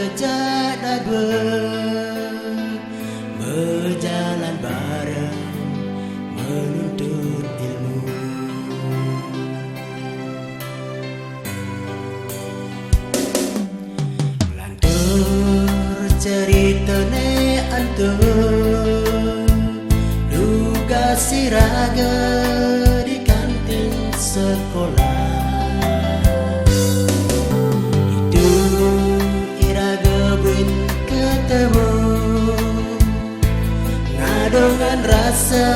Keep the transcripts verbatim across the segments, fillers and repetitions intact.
Ajak dadua berjalan bareng menuntut ilmu. Lantur cerita ne antu, duga si raga di kantin sekolah. Itu iraga buin ketemu, ngadongan rasa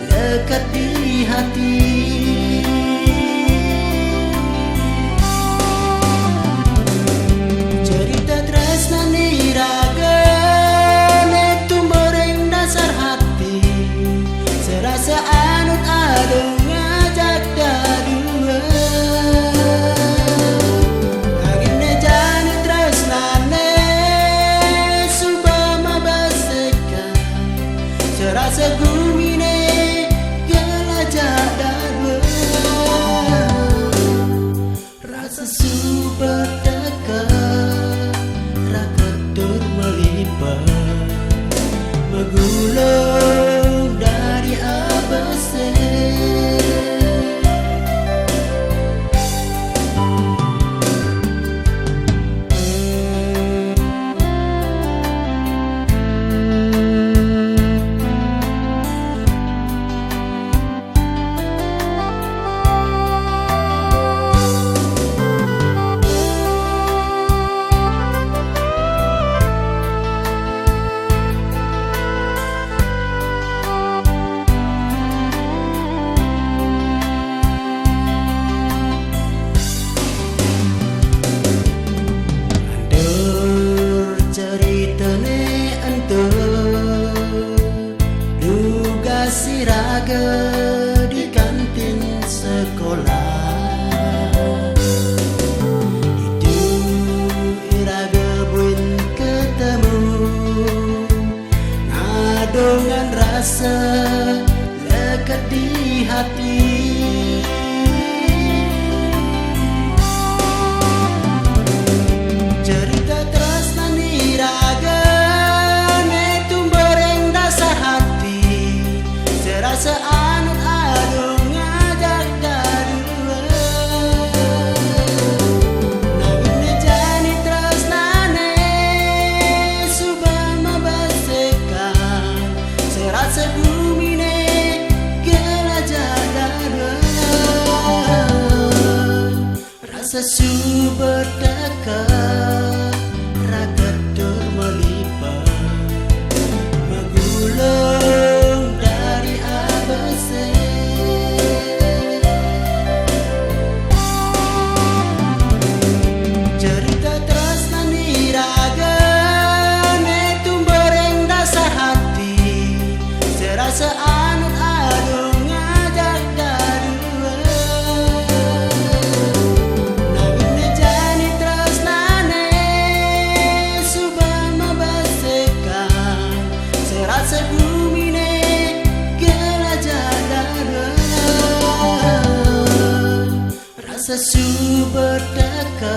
lekat di hati. Cerita tresna ni raga ne tumbuh ring dasar hati, serasa anut adung ngajak dadua. Angin ne jani tresna ne suba mabasekan, serasa gumi ne gelajak dadua. Rasa suba teka, raga tur melipat, megulung dari abese. Lantur cerita ne antu, duga si raga di kantin sekolah. Itu iraga buin ketemu, ngadongan rasa lekat di hati. Cerita tresna ni raga ne tumbuh ring dasar hati, serasa anut adung ngajak dadua. Nanging ne jani tresna ne suba mabasekan, serasa gumi ne gelajak dadua. Rasa suba teka, raga tur melipat, megulung dari abese. Cerita tresna ni raga ne tumbuh ring dasar hati, serasa anut adung ngajak dadua. Nanging ne jani tresna ne suba mabasekan, serasa gumi ne gelajak dadua. Rasa suba teka,